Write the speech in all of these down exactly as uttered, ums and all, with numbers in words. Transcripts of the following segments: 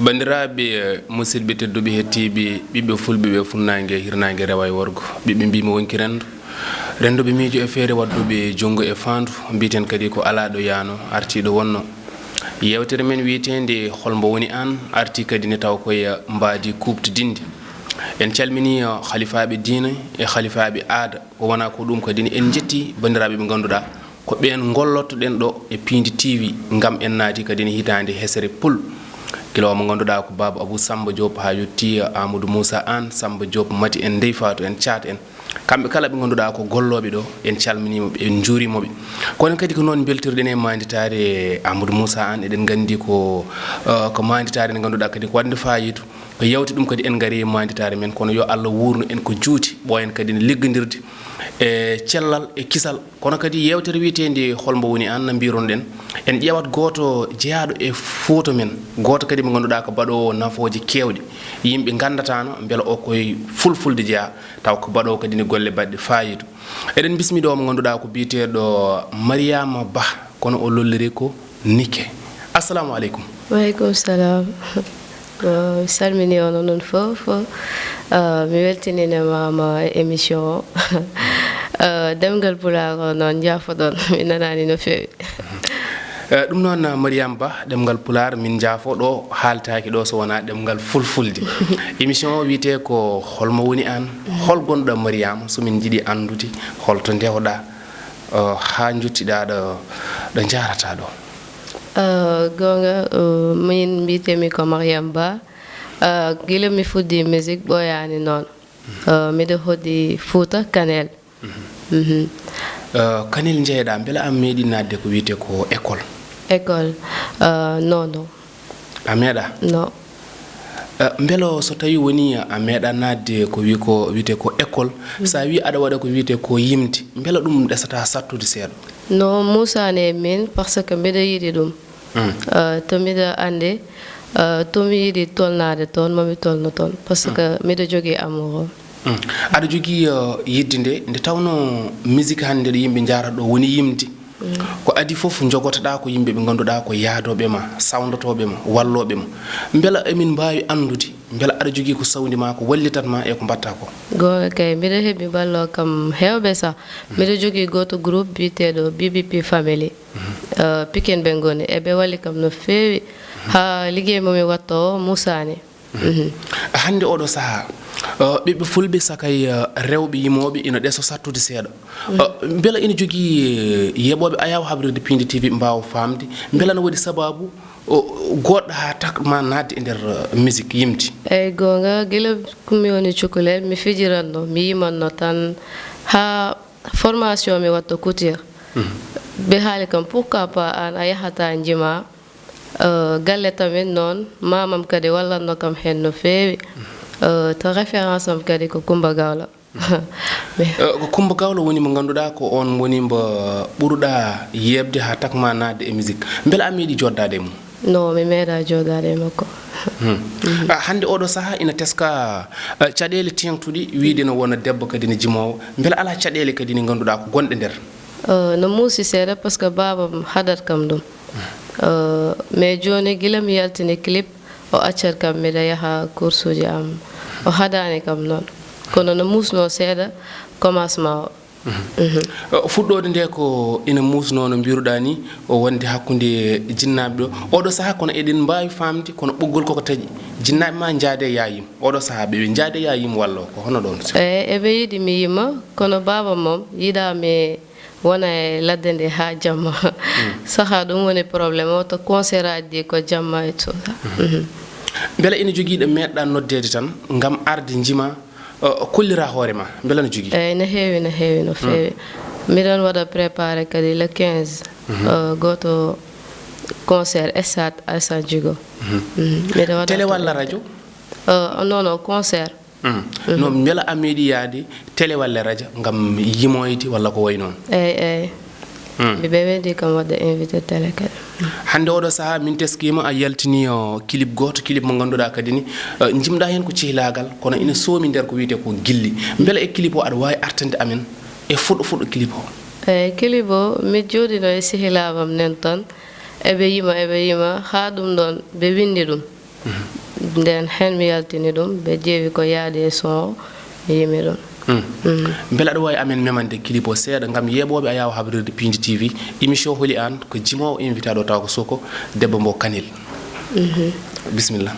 Banndiraaɓe, musidɓe tedduɓe, hettiiɓe, ɓiɓɓe fulɓe ɓe funnaange, hirnaange, rewa e worgo, ɓiɓɓe mbiimi wonki renndo, rennduɓe miijo e feere, waɗduɓe junngo e faandu, mbiiten kadi ko alaa ɗo yaano, artii ɗo wonno. Yeewtere men wiyeteende Hol mbo woni aan? Artii kadi ne taw koye mbaadi kuuɓtidinndi. En calminii, uh, halifaaɓe diine e halifaaɓe aada. Ko wonaa ko ɗum kadi ne en njetti banndiraaɓe ɓe ngannduɗaa ko ɓeen ngollottoɗen ɗo e Piindi T V ngam en naati kadi ne hitaande hesere pul. Gila o mo ngannduɗaa ko Baaba Abou Samba Diop haa yettii, uh, Amadou Moussa Anne, Samba Diop, Mati en, Ndey Fatou en, Caat en. Kamɓe kala ɓe ngannduɗaa ko gollooɓe ɗo, en calminiima ɓe, en njuuriima ɓe. Kono kadi ko noon mbeltirɗen e maanditaare Amadou Moussa Anne. Eɗen nganndi ko, eh, ko maanditaare nde ngannduɗaa kadi ko waɗnde faayiida. Ko yawti ɗum kadi en ngarii e maanditaare men, kono yo Allah wuurnu en ko juuti, ɓooyen kadi ne liggondirde e cellal e kisal. Kono kadi yeewtere wiyeteende Hol mbo woni aan? No mbiirunoɗen, en ƴeewat gooto jeyaaɗo e Fuuta men, gooto kadi mo ngannduɗaa ko baɗoowo nafooje keewɗe. Yimɓe nganndataano mbela o koye fulfulde jeyaa. Taw ko baɗoowo kadi ne golle baɗɗe faayiida. Eɗen mbismii ɗo mo ngannduɗaa ko biyeteeɗo Mariama Bah, kono o lolliri ko Nike. Assalamu aleykum. Waaleykum salam. Ko mi salminii on onon fof. Ah, mi weltiniima ma émission o. Ah, ɗemngal Pulaar o noon, njaafoɗon, mi nanaani no feewi. Eh, ɗum noon, Mariama Bah, ɗemngal Pulaar, min njaafo, ɗo haaltaaki ɗo so wonaa ɗemngal fulfulde. Émission o wiyetee ko Hol mbo woni aan? Hol ngonɗaa, Mariama, so min njiɗi anndude hol to ndewɗaa, eh, haa njottiɗaa ɗo, ɗo njaarataa ɗo? Eh, goonga, eh, min mbiyetee-mi ko Mariama Bah. Eh, gila mi fuɗɗii musique ɓooyaani noon. Eh, miɗo hoɗi Fuuta, Kanel. Mhm. Mhm. Eh, Kanel njeeyɗaa, mbela a meeɗii naatde ko wiyetee ko école? École? Eh, non, non. A meeɗaa? Non. Eh, mbela so tawii wonii a meeɗaa naatde ko wi-, ko wiyetee ko école, mm, so a wii aɗa waɗa ko wiyetee ko yimde, mbela ɗum ɗesataa sattude seeɗa? No muusaani e min, parce que mbiɗa yiɗi ɗum. Mm. Eh, to mbiɗa anndi, eh, to mi yiɗi tolnaade toon, mo mi tolno toon, parce que, mm, mbiɗa jogii amour o. Mm. Aɗa jogii, eh, yiɗde nde, nde tawnoo musique hannde ɗo yimɓe njaarata ɗo woni yimde. Mm. Ko adii fof njogotoɗaa ko yimɓe ɓe ngannduɗaa ko yaadooɓe ma, sawndotooɓe ma, wallooɓe ma. Mbela emin mbaawi anndude, mbela aɗa jogii ko sawndi ma, ko wallitat ma e ko mbaɗtaa ko? Goonga kay, mbiɗa heɓi ballooɓe kam heewɓe sah. Mm. Mbiɗa jogii gooto groupe biyeteeɗo B B P Family. Mhm. Eh, Pikin ɓe ngoni, eɓe walli kam no feewi. Mhm. Haa liggey mo mi waɗtoo o muusaani. Mhm. Mhm. Hannde oɗo sahaa, eh, ɓiɓɓe fulɓe, sakay, eh, rewɓe yimooɓe ina ɗeso sattude seeɗa. Mhm. Eh, mbela ina jogii, eh, yeɓooɓe Ayaawo habrirde Piindi T V ɓe mbaawa faamde? Mbela no waɗi sabaabu, o, goɗɗo haa tak ma naatde e nder, eh, musique yimde? Eey, goonga, gila ko mi woni cukalel, mi fijiranno, mi yimanno tan haa formation mi waɗta couture. Mhm. Ɓe haali kam, pourquoi pas aan a yahataa njimaa? Eh, galle tamin noon, maamam kadi wallatno kam heen no feewi. Eh, to référence am kadi ko Coumba Gawlo. Mais eh, ko Coumba Gawlo woni mo ngannduɗaa ko oon woni mbo ɓuruɗaa yeeɓde haa tak ma naatde e musique. Mbela a meeɗii jooɗdaade e mum? Non, mi meeɗaa jooɗdaade e makko. Hmm. Mhm. Ah, hannde oɗo sahaa ina teska, eh, caɗeele teeŋtuɗe wiyde no wona debbo kadi ne jimoowo. Mbela alaa caɗeele kadi ne ngannduɗaa ko gonɗe nder? Eh, no muusi seeɗa, parce que baabam hadat kam ɗum. Eh, mais jooni, gila mi yaltini clip, o accat kam miɗa yaha coursuuji am. O hadaani kam noon. Kono no muusnoo seeɗa commencement o. Mhm. Mhm. Eh, fuɗɗoode nde ko ina muusnoo no mbiruɗaa ni, o wonde hakkunde jinnaaɓe ɗo. Oɗo sahaa kono eɗen mbaawi faamde, kono ɓoggol koko taƴi. Jinnaaɓe ma njaade yaa yim. Oɗo sahaa ɓe, ɓe njaade yaa yim wallo ko hono ɗoon? Eh, eɓe yiɗi mi yima, kono baaba moom yiɗaa mi wona e ladde nde haa jamma. Mm. Sahaa ɗum woni problème o, to concert aji ɗi ko jamma et tout ça. Mhm. Mhm. Mbela ina jogii ɗo meeɗɗaa noddeede tan ngam arde njima, uh, kollira hoore ma? Mbela no jogii? Eey, no heewi, no heewi, no, mm, feewi. Miɗon waɗa préparé kadi le quinze, mhm, uh, gooto concert stade Alassane Djigo. Mhm. Mhm. Miɗo waɗa télé walla radio? Uh, non, non, concert. Mm. Mhm. No mbela a meeɗi yaade télé walla radio ngam yimoyde walla ko wayi noon? Eey, eey. Mm. Mi ɓe wendi kam waɗde invité télé kadi. Hannde oɗo sahaa min teskiima a yaltini o clip gooto, clip mo ngannduɗaa kadi ni, eh, njimɗaa heen ko cehlaagal, kono ina soomi nder ko wiyetee ko gilli. Mbela e clip o aɗa waawi artande amen e fuɗɗo fuɗɗo clip o? Eyi, clip o, mi jooɗiino e sehilaaɓe am nen tan. Eɓe yima, eɓe yima, haa ɗum ɗoon ɓe winndi ɗum. Nden heen mi yaltini ɗum, ɓe ƴeewi ko yaadi e son o, mi yimi ɗum. Mm. Mbele aɗa waawi amen memande clip o seeɗa ngam yeeɓooɓe Ayaw Habrirde Piindi T V, émission Holi Aan, ko jimoowo invitaaɗo tawa ko Soko, debbo mbo Kanel. Mhm. Bisimilla.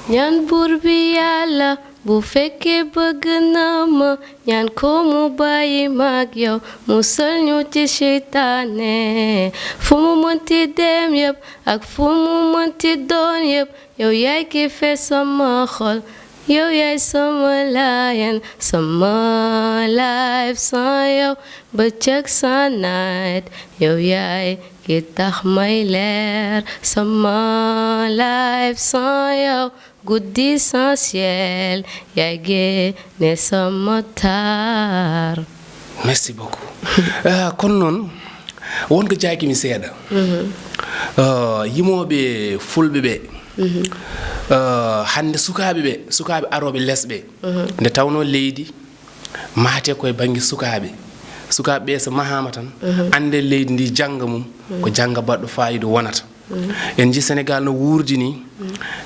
Ñaan buur bi Yàlla, bu fekkee bëgg na ma, ñaan ko mu bàyyi ma ak yow, musal ñu ci seytaane. Fu mu mënti dem yépp ak fu mu mënti doon yépp, yow yaay ki fees sama xol. Yow yaay sama layan, sama life sans yow, bëccëg sans night. Yow yaay ki tax may leer, sama life sans yow, guddi sans ciel, yaay génne sama taar. Merci beaucoup. Ah, kono noon, won ko jaaki mi seeɗa. Mhm. Ah, yimooɓe fulɓe ɓe, mhm, ah, hannde sukaaɓe ɓe, sukaaɓe arooɓe les ɓe, mhm, nde tawnoo leydi mahate koye bannge sukaaɓe. Sukaaɓe ɓe so mahaama tan, mhm, annde leydi ndi jannga mum, mhm, ko jannga baɗɗo faayiida wonata. En njii Senegaal no wuurdi nii.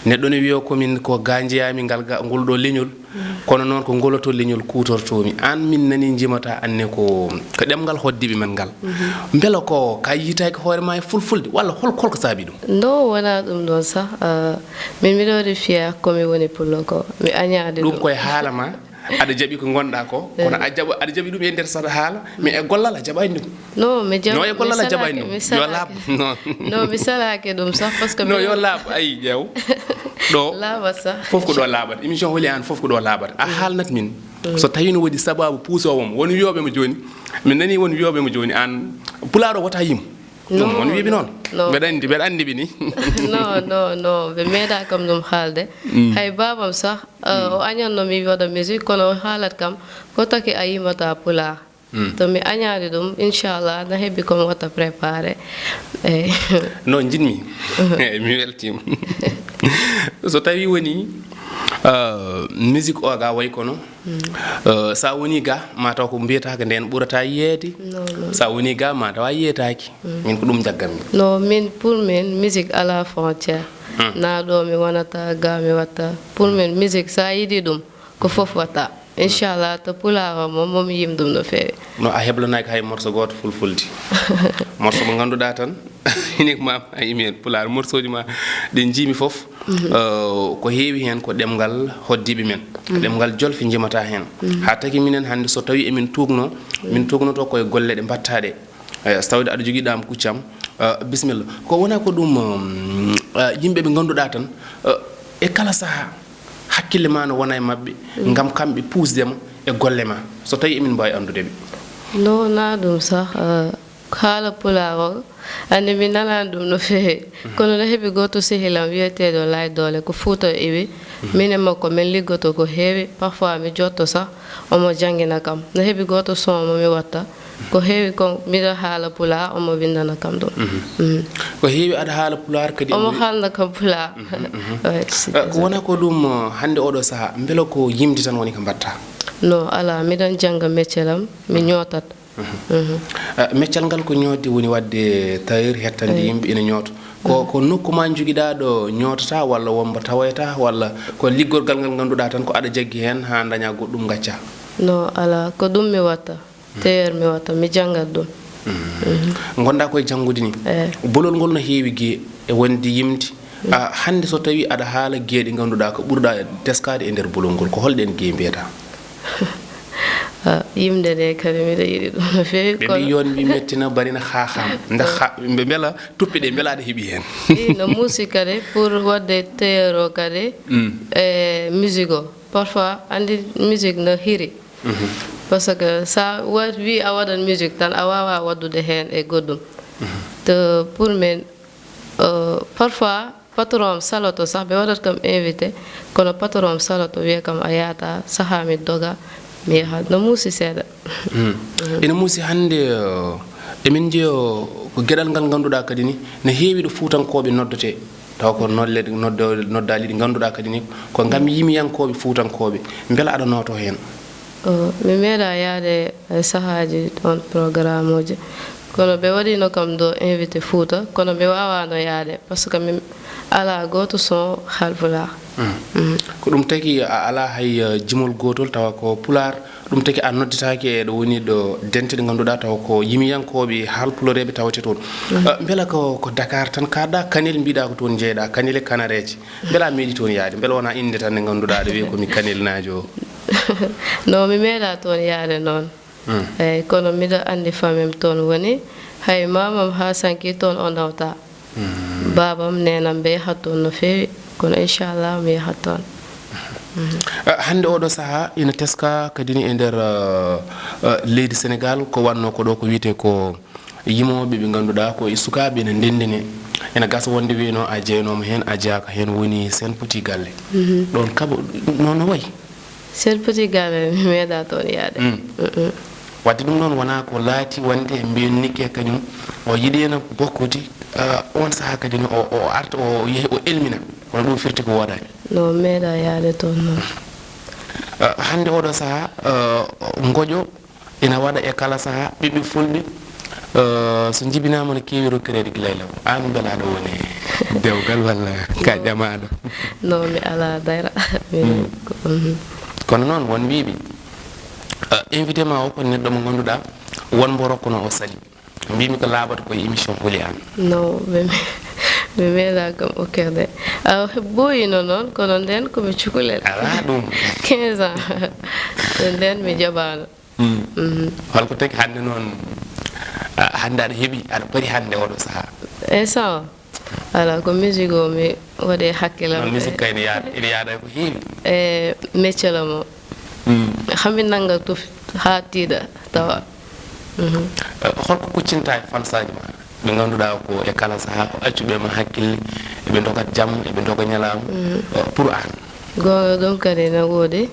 Neɗɗo ne wiya ko min ko ga njeyaami ngal ga, ngol ɗo leñol. Kono noon ko ngol to leñol kuutortoomi. Aan min nanii njimata aan ne ko, ko ɗemngal hoɗdiiɓe men ngal. Mbela ko ka yiytaaki hoore ma e fulfulde walla hol, hol ko saabi ɗum? Non, wonaa ɗum ɗoon sah. Ah, min mbiɗo waɗi fier ko mi woni pullo ko. Mi añaade ɗum. Ɗum koye haala ma. Aɗa jaɓi ko ngonɗaa ko, kono a jaɓa, aɗa jaɓi ɗum e nder saɗa haala, mais e gollal a jaɓaani ɗum. Non, mi jaɓ-, non, e gollal a jaɓaani ɗum. Mi salaaki, mi salaaki. Yo laaɓ, non. Non, mi salaaki ɗum sah, parce que non, mi yo laaɓ, ayi, ƴeew. Ɗo, laaɓat sah. Fof ko ɗo laaɓat. Émission Holi Aan fof ko ɗo laaɓat. A haalnat min. Mm. So tawii no waɗi sabaabu puusoowo mo, won wiyooɓe mo jooni, min nanii won wiyooɓe mo jooni, aan, pulaar o wota yim. Ɗum non, won wiiɓe noon. Non. Mbeɗa anndi, mbeɗa anndi ɓe ni. Non, non, non, ɓe meeɗaa kam ɗum haalde. Mm. Hay baabam sah, eh, o añatno mi waɗa musique, kono o haalat kam, ko taki a yimata pulaar. Mm. To mi añaani ɗum, inchallah, na heɓi ko mi watta préparé. Eyi. No njiɗmi. Eyi, mi weltiima. So tawii woni, eh, musique o ga wayi kono, eh, so a woni ga, ma taw ko mbiyata ko ndeen ɓurata yiyeede. Non, non. So a woni ga, ma taw a yiyetaaki. Mm. Min ko ɗum jagganmi. Non, min, pour min, musique alaa frontière. Mm. Na ɗo mi wonata, ga mi watta. Pour min, musique, so a yiɗi ɗum, ko fof watta. Inchallah, to pulaar o moom, moom yim ɗum no feewi. No a heblanaaki hay morso gooto fulfulde. Morso mo ngannduɗaa tan, uniquement a yimi heen pulaar. Morsoji ma ɗi njiimi fof, mhm, eh, ko heewi heen ko ɗemngal hoɗdiiɓe men. Mhm. Ɗemngal jolfe njimata heen. Mhm. Haa taki minen hannde so tawii emin tuugno, min tuugnoto koye golle ɗe mbaɗtaa ɗe. Eh, so tawde aɗa jogii ɗaam kuccam, eh, bisimilla. Ko wona ko ɗum, um, eh, yimɓe ɓe ngannduɗaa tan, eh, e kala sahaa, hakkille ma no wona e maɓɓe, mm, ngam kamɓe puusde ma e golle ma, so tawii emin mbaawi anndude ɓe. No wona ɗum sah, eh, haala pulaar o, anndi mi nanaani ɗum no feewi. Mm. Kono no heɓi gooto sehilam wiyeteeɗo Laay Doole, ko Fuuta o iwi. Mm. Min e makko, min liggoto ko heewi. Parfois mi jotto sah, omo janngina kam. No heɓi gooto son mo mi watta. Ko heewi ko mbiɗa haala pulaar, omo winndana kam ɗum. Mhm. Mhm. Ko heewi aɗa haala pulaar kadi. Omo haalna kam pulaar. Mhm, mhm. Ouais, c'est ça. Eh, ko wona ko ɗum, eh, hannde oɗo sahaa, mbela ko yimde tan woni ko mbaɗta? Non, alaa, miɗon jannga métier lam, mi ñootat. Mhm. Mhm. Eh, meccal ngal ko ñootde woni waɗde tailleur, hettande yimɓe ina ñoota. Ko, mhm, ko nokku ma njogiɗaa ɗo ñootata walla wombo tawoyta walla ko liggorgal ngal ngannduɗaa tan ko aɗa jaggi heen haa daña goɗɗum ngacca? Non, alaa, ko ɗum mi watta. Tailleur mi watta, mi janngat ɗum. Mhm. Ngonɗaa koye janngude ni. Eyi. Bolol ngol no heewi gie e wonde yimde. Mhm. Ah, hannde so tawii aɗa haala gie ɗe ngannduɗaa ko ɓurɗa teskaade e nder bolol ngol, ko holɗeen gie mbiyata? Ah, yimde nde kadi miɗo yiɗi ɗum no feewi, ɓe kono mbi yoon mbi mettina barina haa ham. Ndax ha-, mbe-, mbela tuppe ɗe mbela aɗa heɓi heen? Ii, no muusi kadi pour waɗde tailleur o kadi, mm, e musique o. Parfois, anndi musique no hiri. Mhm. Parce que sa wa-, wi a waɗan musique tan, a waawaa waɗdude heen e goɗɗum. Mhm. Te pour min, euh, parfois, patron am saloto sah, ɓe waɗat kam invité, kono patron am saloto, wiya kam, "A yahata, sahaa mi doga, mi yaha." No muusi seeɗa. Mhm. Mhm. Ina muusi hannde, euh, emin njiya, euh, ko geɗal ngal ngannduɗaa kadi ni, ne heewi ɗo Fuutankooɓe noddetee. Tawa ko nolle, noddo-, noddaali ɗi ngannduɗaa kadi ni, ko ngam yimiyankooɓe Fuutankooɓe. Mbela aɗa nooto heen? O, mi meeɗaa yahde e sahaaji on programuuji. Kono ɓe waɗiino kam ɗo invité Fuuta, kono mi waawaano yahde, parce que mi alaa gooto son Haalpulaar. Mm. Mm. Ko ɗum tagi a alaa hay, eh, jimol gootol tawa ko Pulaar, ɗum tagi a noddetaake e ɗo woni ɗo dente ɗe ngannduɗaa tawa ko yimiyankooɓe Haalpuloreeɓe tawete toon. Mm. Eh, mbela ko, ko Dakar tan kaaɗɗaa, Kanel mbiɗaa ko toon njeyɗaa, Kanel e Kanareeje. Mbela a meeɗi toon yahde? Mbela wonaa innde tan nde ngannduɗaa aɗa wiyee ko mi Kanelnaajo o? Non, mi meeɗaa toon yahde noon. Hmm. Eey, kono miɗo anndi famem toon woni, hay maamam haa sanki toon o nawtaa. Hmm. Baabam, neenam ɓe yahat toon no feewi, kono inchallah mi yahat toon. Mhm. Ah, hannde oɗo sahaa ina teska kadi ni e nder, ah, ah, leydi Senegaal, ko wannoo ko ɗo ko wiyetee ko yimooɓe ɓe ngannduɗaa ko e sukaaɓe ene ndenndine. Ene gasa wonde wiyno a jeynooma heen, a jeyaaka heen, woni Sen Petit Galle. Mhm. Ɗoon kaba, no, no wayi? Sen Petit Galle, mi meeɗaa toon yahde. Mm. Mm-mm. Wadde ɗum noon wonaa ko laati wonde mbiyen Nikke kañum o yiɗi ena bokkoti, ah, oon sahaa kadi no o, o arta, o yehi, o elmina. Kono ɗum firti ko woodaani. No, mi meeɗaa yahde toon noon. Ah, hannde oɗo sahaa, ah, ngoƴo ina waɗa e kala sahaa, ɓiɓɓe fulɓe, eh, so njibinaama no keewi rokkireede gila e law. Aan mbela aɗa woni dewgal walla ka ƴamaaɗo? Non, mi alaa dara. Mi, mm, ko, mhm. Kono noon won mbiiɓe, eh, invité ma o ko neɗɗo mo ngannduɗaa won mbo rokkuno o sali. Mbiimi ko laaɓata ko e émission Holi Aan. Non, mi, mi meeɗaa kam okkirde. Ah, ɓooyino noon, kono ndeen ko mi cukalel. Alaa ɗum. Quinze ans. Ndeen mi jaɓaano. Mm. Mhm. Holko tagi hannde noon, a, hannde aɗa heɓi, aɗa pari hannde oɗo sahaa? Instant o, alaa, ko musique o mi waɗi e hakkille am. Noon musique kay ene yaada, ene yaada e ko heewi. E métier la mo. Mm. Hami nannga tuf haa tiiɗa tawa. Mhm. Eh, holko kuccinta e fansaaji ma? Ɓe ngannduɗaa ko e kala sahaa ko accuɓe ma hakkille, eɓe ndoga jamma, eɓe ndoga ñalawma, mm, eh, pour aan. Goonga, ɗum kadi ene woodi.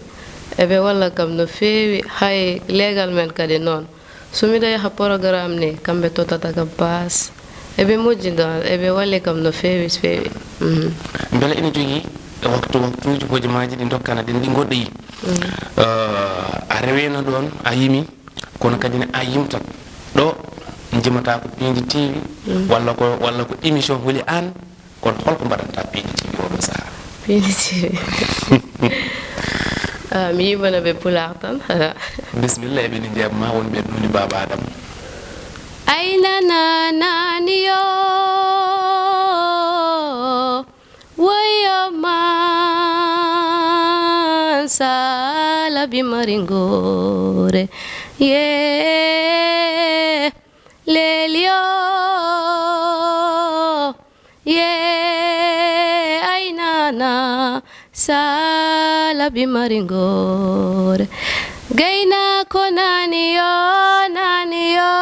Eɓe walla kam no feewi, hay leegal men kadi noon. So miɗo yaha programme ni, kamɓe tottata kam paas. Eɓe moƴƴi noon, eɓe walli kam no feewi, feewi. Mhm. Mbele ene jogii waktu, waktuuji hojomaaji ɗi ndokkana ɗen, ɗi ngoɗɗoyi? Mhm. Eh, a reweeno ɗoon, a yimi. Kono kadi ne a yimtat ɗo njimata ko Piindi T V, mm, walla ko, walla ko émission Holi Aan, kono holko mbaɗanta Piindi T V oɗo sahaa? Piindi T V. Ah, mi yimana ɓe Pulaar tan. Bisimilla, eɓe ni jeebma wonɓe Nuli Baaba Adam. Aynana nani yo. Woyo man sala bi maringore. Ye lelio. Ye aynana sala bi maringore. Gayna ko nani yo, nani yo,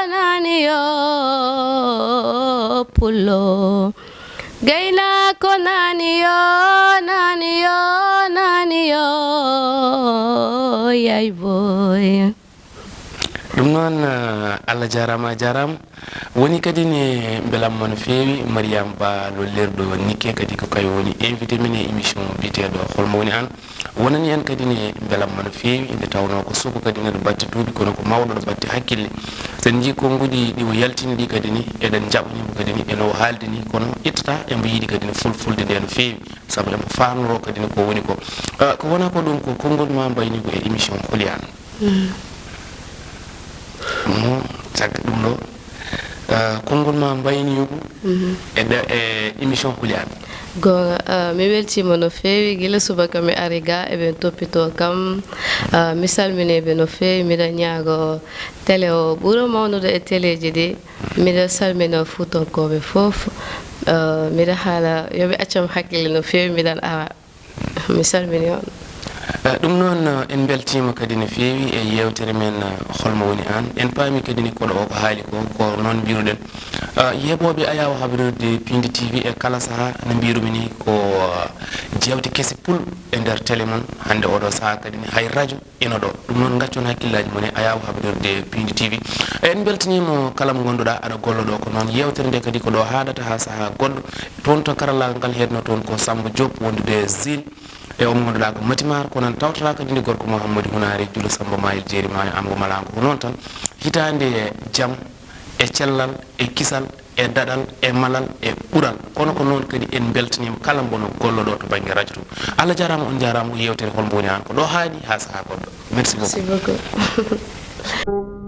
nani yo, pullo. Gaynaako nani yo, nani yo, nani yo, yay boy. Ɗum noon, eh, Allah jaaraama, a jaaraama. Woni kadi ne mbelamma no feewi, Mariam Ba lollirɗo Nikke kadi ko kayo woni invité men e émission biyeteeɗo Holmo Woni Aan. Wonani en kadi ne mbelamma no feewi, nde tawnoo ko suka kadi ne ɗo batti duuɓi, kono ko mawɗo ɗo batti hakkille. So en njii konnguɗi ɗi o yaltini ɗi kadi ni, eɗen njaɓanii mo kadi ni, e no o haaldi ni, kono ittata embo yiɗi kadi ne fulfulde nde no feewi, sabu embo faamnoroo kadi ne ko woni ko. Ah, ko wonaa ko ɗum, ko konngol ma mbayni ko e émission Holi Aan. Mm. Mhm. Caggal ɗum ɗo, ah, konngol ma mbayni ko, mhm, e ɗe-, e émission Holi Aan. Goonga, ah, mi weltiima no feewi. Gila subaka mi ari ga, eɓen toppitoo kam. Ah, mi salminii ɓe no feewi. Miɗa ñaago télé o ɓura mawnude e téléji ɗi. Miɗa salmina Fuutankooɓe fof. Ah, miɗa haala yo ɓe accam hakkille no feewi, miɗan ara. Mi salmini on. Eh, ɗum noon, eh, en mbeltiima kadi no feewi e yeewtere men, eh, Holmo Woni Aan. En paami kadi ni koɗo o ko haali ko, ko noon mbiruɗen. Eh, yeeɓooɓe Ayaawo habrirde Piindi T V e kala sahaa, no mbirumi ni, ko, eh, jeewte kese pul e nder télé mon. Hannde oɗo sahaa kadi ni hay rajo ina ɗo. Ɗum noon, ngaccon hakkillaaji mon e Ayaawo habrirde Piindi T V. En mbeltaniima kala mo ngannduɗaa aɗa golla ɗo. Ko noon yeewtere nde kadi ko ɗo haaɗata haa sahaa goɗɗo. Toon to karallaagal ngal heedno toon ko Sammba Diop wondude Zil. E o mo ngannduɗaa ko Matimaar, ko noon tawtoraa kadi nde gorko Mouhamadou Hunaari Jullo Samba Mayel Jeeri Maayo Amgo Malango. Ko noon tan, hitaande e jam, e cellal, e kisal, e daɗal, e malal, e ɓural. Kono ko noon kadi en mbeltaniima kala mbono gollo ɗo to bannge radio to. Allah jaaraama, on jaaraama, ko yeewtere Hol Mbo Woni Aan, ko ɗo haaɗi haa sahaa goɗɗo. Merci beaucoup. Merci beaucoup.